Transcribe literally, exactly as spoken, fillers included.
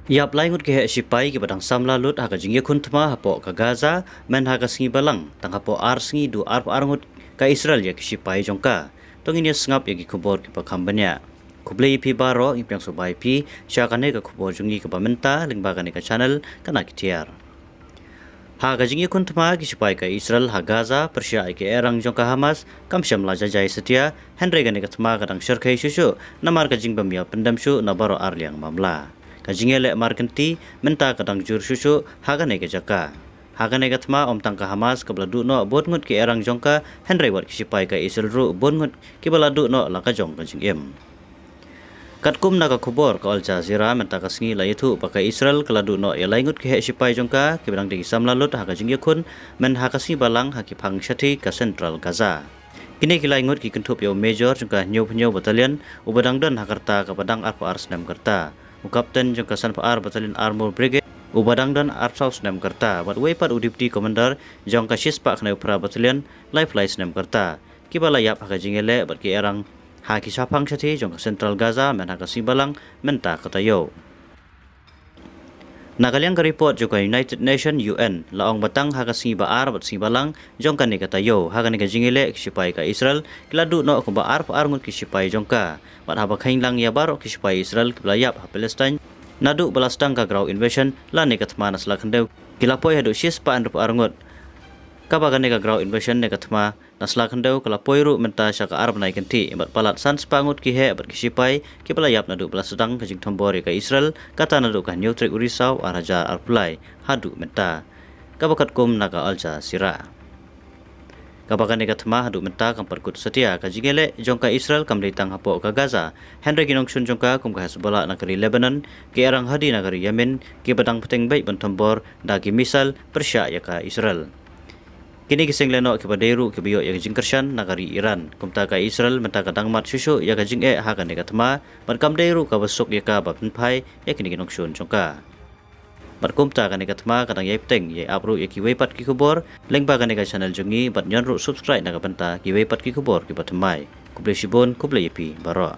Ïap lai ngut ki heh shipai kiba dang samla lut ha ka jingïakhun thma hapoh ka Gaza, myn ha ka sngi Balang, tang hapoh ar sngi duh arphew ar ngut ka Israel ïa ki shipai jong ka. To ngin ïa sngap ïa ki khubor kiba kham bniah. Khublei ïa phi baroh, ngin pdiang sngewbha ïa phi sha kane ka khubor jong ngi kaba mynta lyngba kane ka channel Kane Ki Tiar. Ha ka jingïakhun thma ki shipai ka Israel ha Gaza pyrshah ïa ki erang jong ka Hamas kam shym la jai jai satia, hynrei kane ka thma ka dang shyrkhei shuh shuh namar ka jingbym ïa pyndem shuh na baroh arliang mamla. Ka jingïaleh markynti mynta ka dang jur shuh shuh ha kane ka jaka. Ha kane ka thma ym tang ka Hamas kaba la duh noh bun ngut ki erang jong ka, hynrei wat ki shipai ka Israel ruh bun ngut kiba la duh noh la ka jong ka jingim. Katkum na ka khubor ka Al Jazeera mynta ka sngi la ïathuh ba ka Israel ka la duh noh ïa lai ngut ki heh shipai jong ka kiba dang dei ki samla lut ha ka jingïakhun myn ha ka sngi Balang ha ki phang shathie ka Central Gaza. Kine ki lai ngut ki kynthup ïa u Major jong ka hynñiewphew hynñiew Battalion uba dang don ha ka rta kaba dang arphew ar snem ka rta, u Captain jong ka sanphew ar Battalion Armor Brigade uba dang don arphew saw snem ka rta, bad uwei pat u Deputy Commander jong ka shispah khyndai phra Battalion laiphew lai snem ka rta, kiba la ïap ha ka jingïaleh bad ki erang ha ki shaphang shathie jong ka Central Gaza myn ha ka sngi Balang mynta ka taïew. Na ka liang ka report jong ka United Nation, U N, la ong ba tang ha ka sngi ba ar bad sngi Balang jong kane ka taïew, ha kane ka jingïaleh ki shipai ka Israel ki la duh noh kumba arphew ar ngut ki shipai jong ka. Bad haba kheiñ lang ïa baroh ki shipai Israel kiba la ïap ha Palestine naduh ba la sdang ka ground invasion lane ka thma na sla khyndew, ki la poi haduh shispah hynriewphew ar ngut. Kaba kane ka ground invasion ne ka thma na sla khyndew ka la poi ruh mynta sha ka ar bnai kynthih, bad palat san spah ngut ki heh bad ki shipai kiba la ïap naduh ba la sdang ka jingthombor ïa ka Israel, kata naduh ka hynñiew tarik u Risaw ar hajar arphew lai haduh mynta. Kaba katkum na ka Al Jazeera. Kaba kane ka thma haduh mynta kam pat kut satia. Ka jingïaleh jong ka Israel kam dei tang hapoh ka Gaza, hynrei ki nongshun jong ka kum ka Hezbollah na ka ri Lebanon, ki erang Houthi na ka ri Yemen, kiba dang bteng beit ban thombor da ki missile pyrshah ïa ka Israel. Kine ki seng lehnoh kiba dei ruh kiba ïoh ïa ka jingkyrshan na ka ri Iran. Kumta ka Israel mynta ka dang mad shuh shuh ïa ka jingeh ha kane ka thma, bad kam dei ruh kaba suk ïa ka ba pynphai ïa kine ki nongshun jong ka. Bad kumta kane ka thma ka dang ïai bteng ïai ap ruh ïa kiwei pat ki khubor lyngba kane ka channel jong ngi, bad ñion ruh subscribe na ka bynta kiwei pat ki khubor kiba thymmai. Khublei shibun, khublei ïa phi baroh.